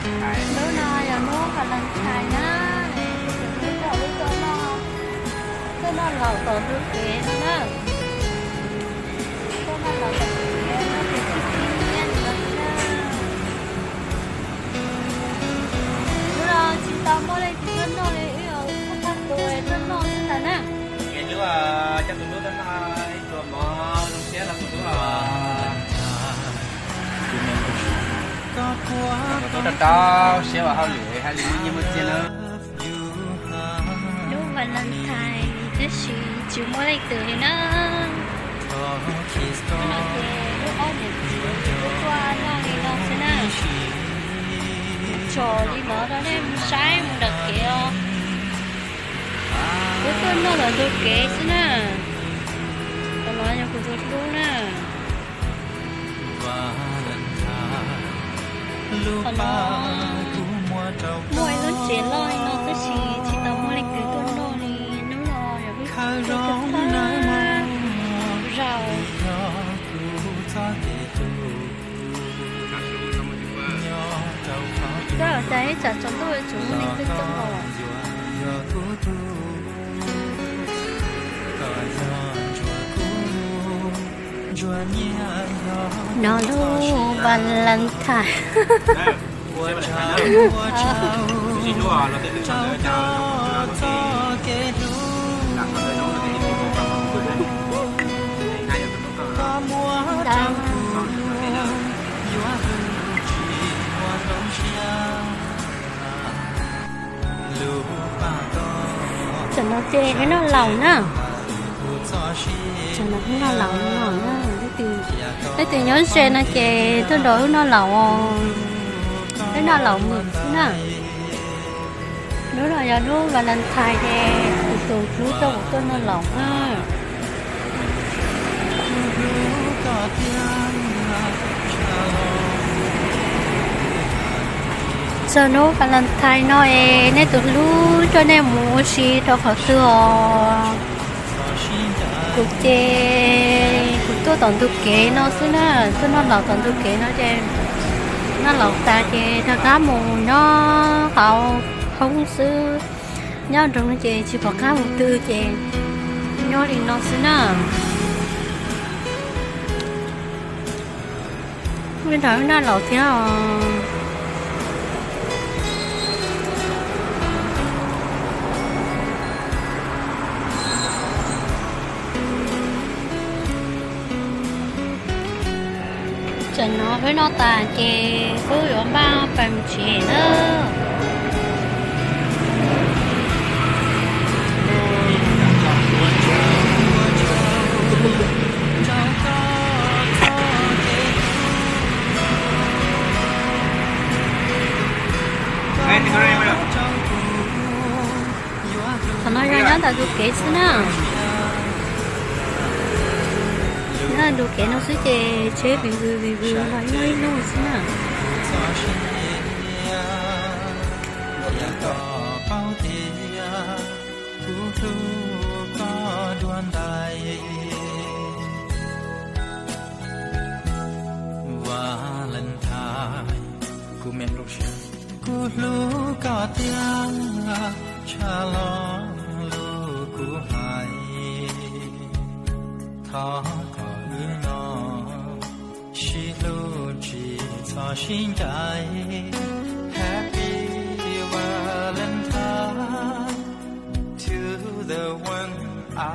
Hnub no yog hnub Valentine na, kuv tus hlub coj wb tuaj noj, tuaj noj laus tom ntug kev no na. Tuaj noj laus tom ntug kev nyob tim txij txiv niam no na. Hnub no tsis tau muaj leej twg tuaj noj li, wb yog thawj thawj tus tuaj noj xwb ntag na. Es hlub, coj tus hlub tuaj noj ib pluag mov zoo siab los tus hlub los. Tus hlub rau rau siab ua hauj lwm hais li muaj nyiaj muaj txiag na. Hnub Valentine tab sis tsis muaj leej twg li na. Hnub no ces wb ob niam txiv wb tuaj noj li no xwb na. Tsom li no rau nej mus saib mus nram kev os. Wb tuaj noj tom ntug kev xwb na. Qhov no yog kuv tus hlub na. Qhov no muaj ib lub tsev loj li no tab sis tsis tau muaj leej twg tuaj noj li. Hnub no yog wb tuaj thawj thawj zaus. Koj cas ib tsam tsaus ntuj tsuas muaj neeg tuaj coob os. No lub Valentine. Tam no ces wb noj laus na. Tam no wb noj laus no na. Leej twg nyob ze no ces tuaj nrog wb noj laus, wb noj laus mus xwb na. Hnub no yog hnub Valentine ces kuv tus hlub coj kuv tuaj noj laus na. Txog hnub Valentine no es nej tus hlub coj nej mus ua si rau qhov twg os? Kuv ces kuv tuaj tom ntug kev no xwb na, tuaj noj laus tom ntug kev no ces noj laus tas ces rov qab mus nyob hauv hoob xwb. Nyob nroog ces tsis pom qab mus twg ces nyob li no xwb na. Wb nrog wb noj laus thiab os. Tam no wb noj tas ces wb yuav npaj pais mus tsev na. Qhov no yog nyob ntawm ntug kev xwb na. Nyob ntawm ntug kev no xwb ces tsheb vij vwg vij vwg los nyob ib lub xwb na. Kuv hlub koj dua ntais Valentine, kuv me nplooj siab, kuv hlub koj tiag tshaj los lub kuv hais. Thov kom wb no sib hlub tsis txhob sib ncaim. Happy Valentine to the one I